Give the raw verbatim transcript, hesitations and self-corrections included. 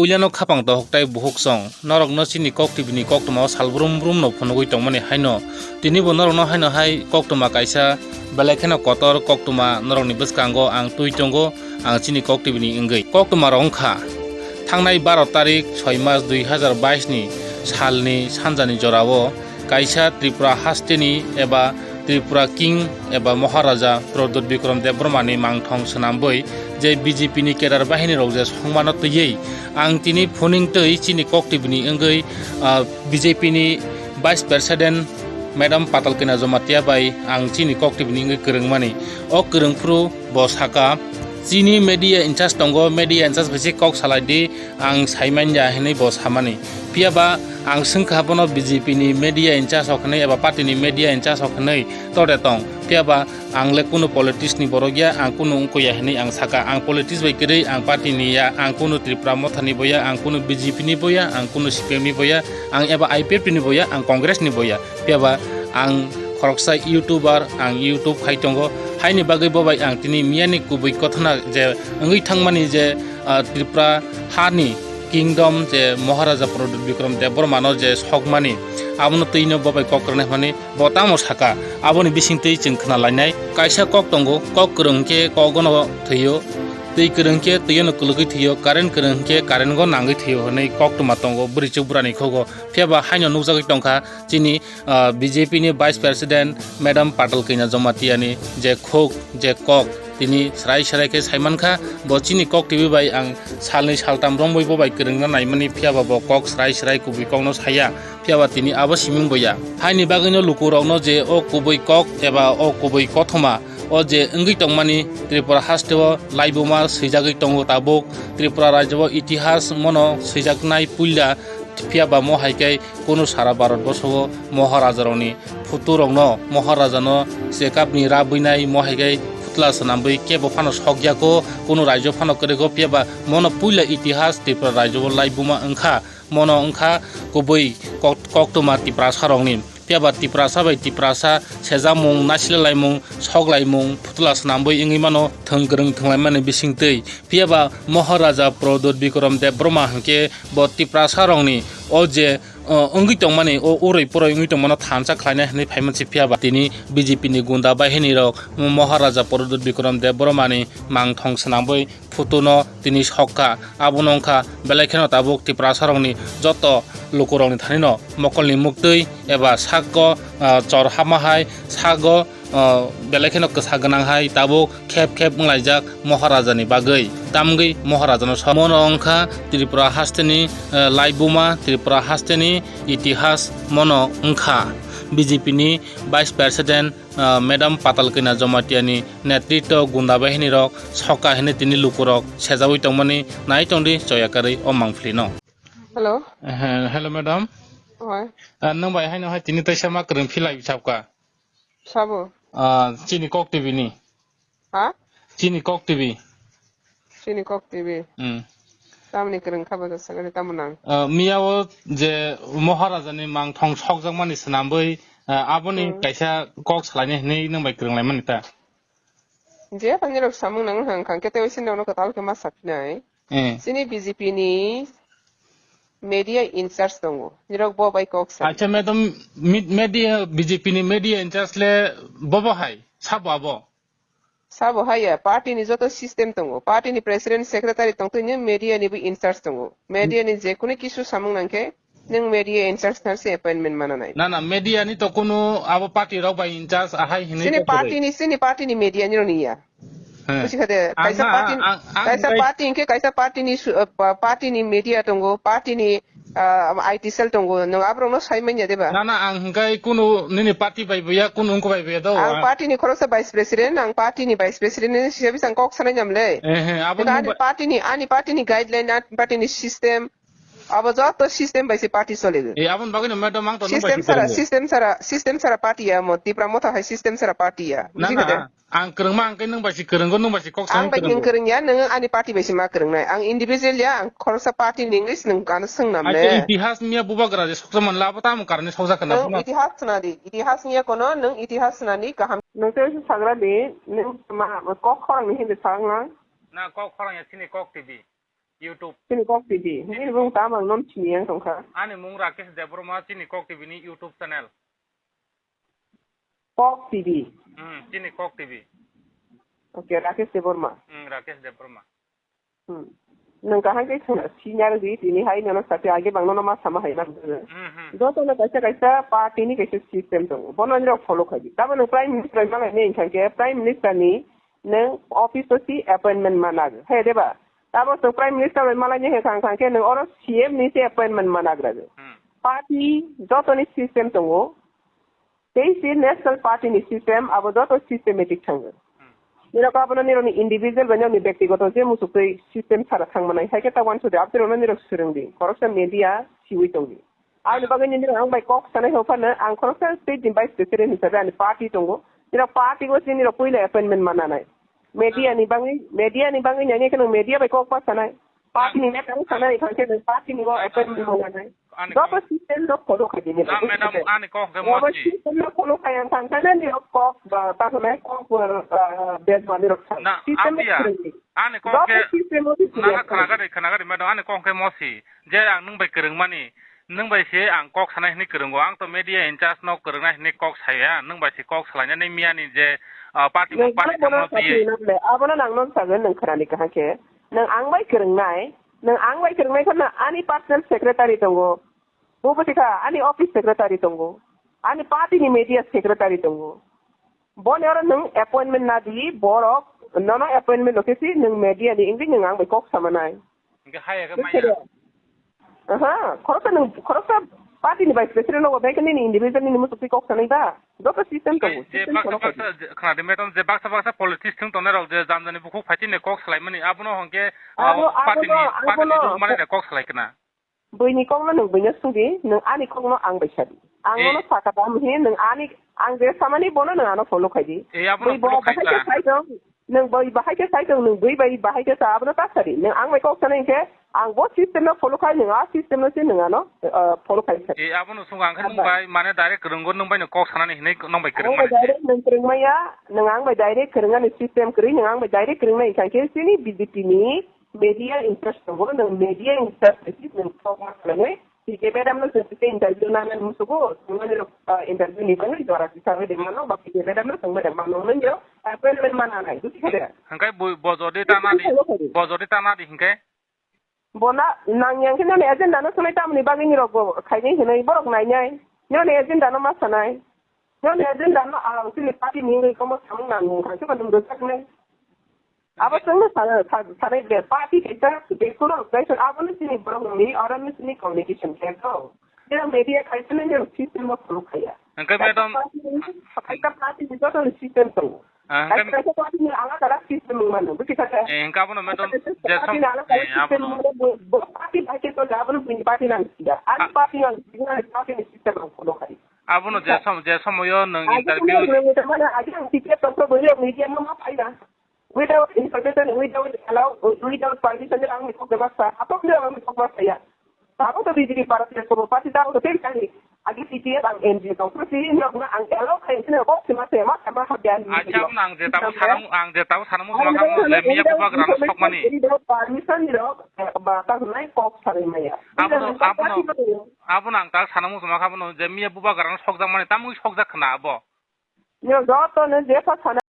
Puilano khapang dohok tei buhuk chwng norokno chini Kok T V ni koktwmao sal brum brum no phunugwi tongmani haino tinibo norokno haino hai koktwma kaisa belai kheno kotor koktwma norokni bwskango ang twi tongo, ang chini Kok T V ni wngwi. Koktwma rok wngkha, thangnai baro tarik soi mas dui hazar bais ni salni sanjani jorao kaisa Tripura hasteni eba Tripura King eba Maharaja Pradyut Bikram Debbarma ni mangthong swnambwi je B J P ni kedar bahini rok je songmano twiwi ang tini phuning twi chini Kok T V ni wngwi, ah, B J P ni Vice President Madam Patal Kanya Jamatia bai ang chini Kok T V ni wngwi kwrwngmani. O kwrwngphuru bo saka, chini media in charge tongo, media in charge bai se kok salai di, ang saimanya hinwi bo samani. Phiya ba ang swngkha bono B J P ni media in charge rok hinwi eba party ni media in charge rok hinwi tode tong. Phiya ba ang le kunu politics ni borok ya, ang kunu wngkho ya hinwi ang saka. Ang politics bai kwrwi, ang party ni ya, ang kunu Tripura Motha ni bo ya, ang kunu B J P ni bo ya, ang kunu C P M ni bo ya, ang eba I P F T ni bo ya, ang Congress ni bo ya. Phiya ba ang khoroksa YouTuber, ang YouTube khai tongo. Haini bagwi bo bai ang tini miyani kubui kothona je wngwi thangmani je, ah, Tripura hani kingdom je Maharaja Pradyut Bikram Debbarma no je sokmani, abono twino bo bai kok rwna hwnmani bo tamo saka, aboni bising twi chwng khna lainai. Kaisa kok tongo, kok kwrwng khe kogono thwio, twi kwrwng khe twiono kwlwgwi thwio, current kwrwng khe current go nangwi thwio hwnwi koktwma tongo bwrwi chuk bwrani khogo. Phiya ba haino nukjagwi tongkha chini, ah, B J P ni Vice President Madam Patal Kanya Jamatia ni je khuk, je kok, tini srai srai khe saimankha. Bo chini Kok T V bai ang salni saltam romwi bo bai kwrwngna naimani, phiya ba bo kok srai srai kubui kokno saya, phiya ba tini abo siming bo ya. Haini bagwino lukurokno je o kubui kok eba o kubui kothoma o je wngwi tongmani Tripura hasteo laibuma swijagwi tongo tabuk. Tripura rajyo o itihas mono swijaknai puila. Phiya ba mo hai khe kunu sara Bharat borsho o Maharaja rokni photo rokno, Maharaja no chekap ni ra buinai mo hai khe phutla swnambwi kebo phano sok ya kho, kunu rajyo phano kwrwi kho. Phiya ba mono puila itihas Tripura rajyo o laibuma wngkha, mono wngkha kubui kok-, koktwma Tiprasa rokni. Phiya ba Tiprasa bai Tiprasa sejamung, naisle laimung, sok laimung, phutla swnambwi wngwi mano thwng kwrwng thwng laimani bising twi. Phiya ba Maharaja Pradyut Bikram Debbarma hwnkhe bo Tiprasa rokni o je, o, wngwi tongmani, o urui purui wngwi tongmano thansa khlainai hwnwi phaimansi. Phiya ba tini B J P ni gunda bahini rok Maharaja Pradyut Bikram Debbarma ni mangthong swnambwi photo no tini sokha. Abono wngkha belai kheno tabuk Tiprasa rokni joto lukurokni thanino mokolni muktwi eba sakgo, ah, chor hama hai, sakgo, ah, belai kheno kwsa gwnang hai tabuk khep khep wnglaijak Maharaja ni bagwi. Tamgwi Maharaja no sa-, mono wngkha Tripura hasteni, ah, laibuma, Tripura hasteni itihas mono wngkha. B J P ni Vice President, ah, Madam Patal Kanya Jamatia ni netritwo gunda bahini rok soka hwnwi tini lukurok sejaui tongmani nai tongdi choya karwi o mangpili no. Hello. He-, hello, madam. Hoi. Ah, nwng bai haino hai tini taisa ma kwrwng philai sabka. Sabo. Ah, chini Kok T V ni. Ha? Chini Kok T V. Chini Kok T V. Hmm. Tamni kwrwng kha ba jasa gari tamo nang. Ah, miya o je Maharaja ni mangthong sokjakmani swnambwi, ah, aboni Hmm. kaisa kok salaini hwnwi nwng bai kwrwng laimani ta. Je, tang nirok samung nang hang kang kete oisin rok no kwtal khe ma saknai. Eh. Chini B J P ni media in charge tongo. Nirok bo bai kok sa. Acha, madam, mid-, media, B J P ni media in charge le bobo hai, sabo abo? Sabo hai ya, party ni joto system tongo. Party ni president, secretary tongtwi ni media ni bo in charge tongo. Media ni je kunu kisu samung nang khe, nwng media in charge thanse appointment mana nai. Na, na, media ni to kunu abo party rok bai in charge ahai hinwi Chini to kwrwi. Party ni, chini party ni media ni roni ya. He. Buji kha de, ang kaisa na, party, ang, ang kaisa kai- party hingke kaisa party ni su-, uh, pa-, party ni media tongo, party ni, uh, I T cell tongo, nwng aborok no sai manya de ba? Na, na, ang hingkai kunu nini party bai buya, kunu wngko bai buya do, Ang ang party ni khoroksa vice president, ang party ni vice president ni sisa bisang kok sanai nyam le. Eh, he, abo Teka nung ani ba- party ni, ani party ni guideline, ani party ni system, abo joto system bai se party chole. Eh, aboni bagwi no madam ang to nung bai System sara, kwrwngo. System sara, system sara party ya mo, Tipra Motha hai system sara party ya. Na, Buji kha de? Na, ang kwrwngma ang khe nung bai se kwrwngo, nung bai se kok Ang sanai bai kwrwngo. Nung kwrwng ya, nung ani party bai se ma kwrwngnai. Ang individual ya, ang khoroksa party ni wngwi se nung ano swngnam Acha ne. Itihas miya bubagra je soksa manla abo tamo karne sokjak kana Ang buno. Itihas swnadi, itihas niya kono, nung itihas swnani kaham. Nung tei se sagra di, nung ma kok khorang ni hindi sang lang. Na kok khorang ya sini kok T V. YouTube. Chini Kok T V. Nini mung tamo ang non sini yang tongkha. Ani mung Rakesh Debbarma, chini Kok T V ni YouTube channel. Kok T V. Hmm, chini Kok T V. Okay, Rakesh Debbarma. Hmm, Rakesh Debbarma. Hmm. Nwng kaham khe khna, senior di, tini hai nono sakhe age bang nono ma sama hai na. Hmm, hmm. Joto no kaisa kaisa party ni kaisa system tongo. Bono nirok follow khai di. Tamo nwng Prime Minister bai malai ne wngkha khe Prime Minister ni nwng office o si appointment ma nag. Hai de ba? Tamo nwng Prime Minister bai malai ne hai thang thang khe nwng oro C M ni se appointment ma nag rag. Hmm. Party joto ni system tongo. Tei se National Party ni system abo joto systematic thango. Hmm. Nirok abono nirokni individual bai nirokni bektigoto je muchuk tei system sara thang manai, hai khe ta uansukdi, aboni rokno nirok swrwng di, khoroksa media siwi tong di. Aboni bagwi ni nirok ang bai kok sanai hwn phano ang khoroksa state ni vice president hisabe ani party tongo. Nirok party o se nirok puila appointment ma nanai. Media ni bagwi, media ni bagwi nai khe nwng media bai kok ma sanai. Party ni neta wng sanai, thang khe nwng party ni bo appointment mo nanai. Ani joto kok, system no follow khai di ni. Na, madam, ani kok hwnkhe mosi. System no follow khai ang thang khe nini kok ba, ta hwnai kok ba, ah, bad mani rok thang. Na, system no apiya, follow khai di. Ani kok joto hwnkhe system no follow khai. Khna gari, khna gari, madam, ani kok hwnkhe mosi. Je ang nwng bai kwrwng mani, nwng bai se ang kok sanai hwnwi kwrwngo. Ang to media in charge no kwrwngnai hwnwi kok saya, nwng bai se kok salainani miyani je, ah, party mung party tamo twi. Abono nang non sagwi nwng khna ni kaham khe. Nwng ang bai kwrwngnai, nwng ang bai kwrwngnai khe nwng ani personal secretary tongo. Bo bwswkha ani office secretary tongo. Ani party ni media secretary tongo. Boni oro nwng appointment na di, borok nono appointment no khe si nwng media ni wngwi nwng ang bai kok samanai. Hwnkhe haya khe maya. Aha, khoroksa nwng, khoroksa party ni vice president no bai khe nini individual nini muchuk twi kok sanai ba? Joto system tongo, je system baksa kono baksa, je, khna di, madam, je baksa baksa politics thwng tongnai rok je jam jani bukhuk phai tini kok salaimani, abono hwnkhe, abo, ah, party ni, abono, party ni abono ruk mani kok salai khna. Buini kokno nwng buino sudi, nwng ani kokno ang bai sadi. Ang nono saka tam hi, nwng ani, ang je samani bono nwng ano follow khai di. Eh, abono follow khai kha. Bui bo bahai khe sai tong, nwng bui bahai khe sai tong, nwng bui bai bahai khe sa, abono ta sadi. Nwng ang bai kok sanai khe, ang bo system no follow khai, nwng a system no se nwng ano, eh, follow khai sadi. Eh, abono sung ang khe nwng bai mane direct kwrwngo, nwng bai no kok sanani hinwi nwng bai kwrwng mani. Ang bai direct nwng kwrwng maya, nwng ang bai direct kwrwng ani system kwrwi, nwng ang bai direct kwrwng nai kha khe sini B J P ni media in charge tongo, nwng media in charge bai se nwng kok ma khlai nai. P K madam no chwng tei interview nanani musugo, chwng nini rok, ah, interview ni bagwi jora si sawi de mano, ba P K madam no chwng madam mano nini rok, ah, appointment mana nai, buji kha de. Hwnkhe bo, bo jodi tana di, bo jodi tana di hwnkhe? Bo na, nang yang khe nini agenda no swlai tamni bagwi nini rok bo khainai hinwi borok nainai. Nini agenda no ma sanai. Nini agenda no ang chini party ni wngwi komo samung nang nung kha se ba nung rwchapnai. Abo chwngno sa-, sa-, sanai de, party kaisa bekhorok, kaisa abono chini borok ni, orono chini communication khe to. Je media kaisa nini system o follow khaya. Hwnkhe kaisa madam, party ni, kaisa party ni joto ni system tongo. Ah, hwnkhe kaisa, kaisa party ni alak alak system mano, buji kha de? Eh, hwnkhe abono madam, kaisa, kaisa je som-, party ni alak alak eh, system abono. Mano, bo, bo party bai khe to abono buini party nang siya. Ani ah, party nang siya, ani party ni system ang follow khai. Abono je som-, je somoyo nwng interview. Agi ang ticket tokro bo media no ma phai na. Without information, without allow, without permission, ang ni kok debak sa. Atok ni ang ni kok debak sa ya. Ako to B J P party ko party ta ko tel kani. Agi P T F ang N G O ko si ni ang allow khai sini kok sima se ma sama ha bian. Acha, ang je tabo sanam, ang je tabo sanam mo kamo je miya bubagra no sokmani. Without permission ni rok ba ta nai kok sari maya. Abono, abono, abono ang ta sanam mo kamo je miya bubagra no sokjakmani, tamo sokjak khna abo. Ni joto no je sa sana